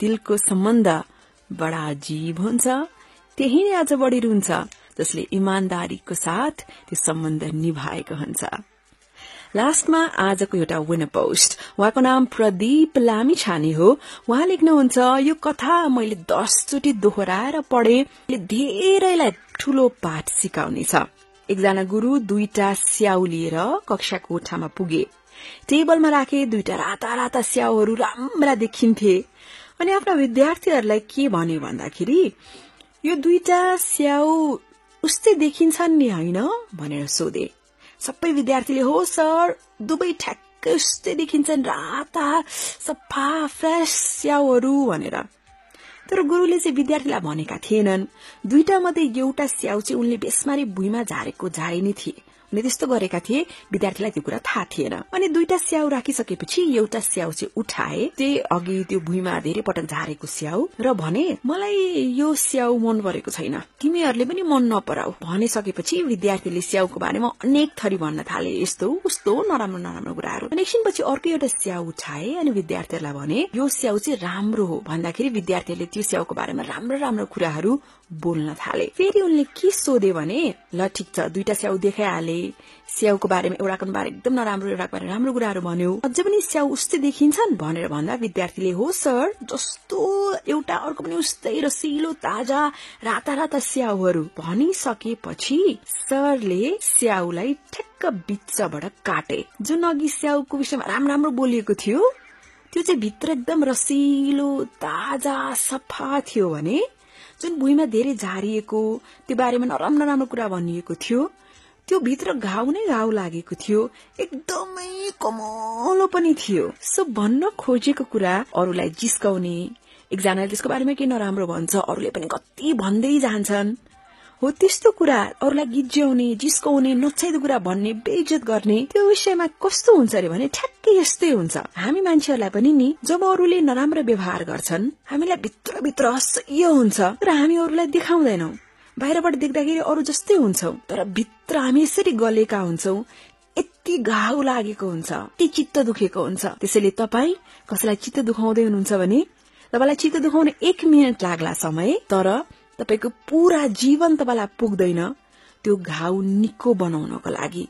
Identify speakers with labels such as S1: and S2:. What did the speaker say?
S1: दिलको सम्बन्ध बडा अजीब हुन्छ, त्यही नै आज बढी रुन्छ जसले इमानदारीको साथ त्यो सम्बन्ध निभाएको हुन्छ। लास्टमा आजको एउटा विनर पोस्ट, उहाँको नाम प्रदीप लामिछाने हो। उहाँ लेख्नुहुन्छ, यो कथा मैले 10 चोटि दोहोऱ्याएर पढे, धेरैलाई ठूलो पाठ सिकाउनेछ। एकजना गुरु 2टा स्याउ लिएर कक्षा कोठामा पुगे। टेबलमा राखे 2टा राता राता स्याउहरू राम्रा देखिन्थे। अनि आफ्ना विद्यार्थीहरूलाई के भन्यो भन्दाखेरि, यो 2टा स्याउ उस्तै देखिन्छन् नि हैन भनेर सोधे। सबै विद्यार्थीले हो सर, दुवै ठ्याक्कै उस्तै देखिन्छन्, राता सफा फ्रेश स्याउहरू भनेर। तर गुरुले चाहिँ विद्यार्थीलाई भनेका थिएनन्। 2टा मध्ये एउटा स्याउ चाहिँ उनले बेसमारी भुइँमा झारेको झारिनी थिए। उनले त्यस्तो गरेका थिए, विद्यार्थीलाई त्यो कुरा थाहा थिएन। अनि 2टा स्याउ राखिसकेपछि एउटा स्याउ चाहिँ उठाए, त्यही अघि त्यो भुइँमा धेरै पटक झारेको स्याउ, र भने मलाई यो स्याउ मन परेको छैन, तिमीहरूले पनि मन नपराऊ। भनिसकेपछि विद्यार्थीले स्याउको बारेमा अनेक थरी भन्न थाले, यस्तो उस्तो नराम्रो नराम्रो कुराहरू। अनि एकछिनपछि अर्को एउटा स्याउ उठाए अनि विद्यार्थीहरूलाई भने यो स्याउ चाहिँ राम्रो हो। भन्दाखेरि विद्यार्थीहरूले त्यो स्याउको बारेमा राम्रो राम्रो कुराहरू बोल्न थाले। फेरि उनले के सोधे भने, ल ठिक छ, 2टा स्याउ देखाइहाले, स्याउको बारेमा एउटाको बारे एकदम नराम्रो, एउटाको बारे राम्रो कुराहरू भन्यो, अझै पनि स्याउ उस्तै देखिन्छन् भनेर भन्दा विद्यार्थीले हो सर, जस्तो एउटा अर्को पनि उस्तै रसिलो ताजा राता राता स्याउहरू भनिसकेपछि सरले स्याउलाई ठ्याक्क बीचबाट काटे। जुन अघि स्याउको विषयमा राम्रो बोलिएको थियो त्यो चाहिँ भित्र एकदम रसिलो ताजा सफा थियो भने जुन भुइँमा धेरै झारिएको त्यो बारेमा नराम्रो नराम्रो कुरा भनिएको थियो त्यो भित्र घाउ नै घाउ लागेको थियो, एकदमै कमलो पनि थियो। सो भन्न खोजेको कुरा अरूलाई जिस्काउने, एकजनाले त्यसको बारेमा के नराम्रो भन्छ, अरूले पनि कति भन्दै जान्छन् हो, त्यस्तो कुरा अरूलाई गिज्याउने, जिस्काउने, नचाहिँदो कुरा भन्ने, बेइज्जत गर्ने, त्यो विषयमा कस्तो हुन्छ रे भने ठ्याक्कै यस्तै हुन्छ। हामी मान्छेहरूलाई पनि नि जब अरूले नराम्रो व्यवहार गर्छन् हामीलाई भित्रभित्र असह्य हुन्छ, तर हामी अरूलाई देखाउँदैनौं। बाहिरबाट देख्दाखेरि अरू जस्तै हुन्छौं, तर भित्र हामी यसरी गलेका हुन्छौं, यति घाउ लागेको हुन्छ, यति चित्त दुखेको हुन्छ। त्यसैले तपाईँ कसैलाई चित्त दुखाउँदै हुनुहुन्छ भने तपाईलाई चित्त दुखाउने 1 मिनट लाग्ला समय, तर तपाईको पूरा जीवन तपाईलाई पुग्दैन त्यो घाउ निको बनाउनको लागि।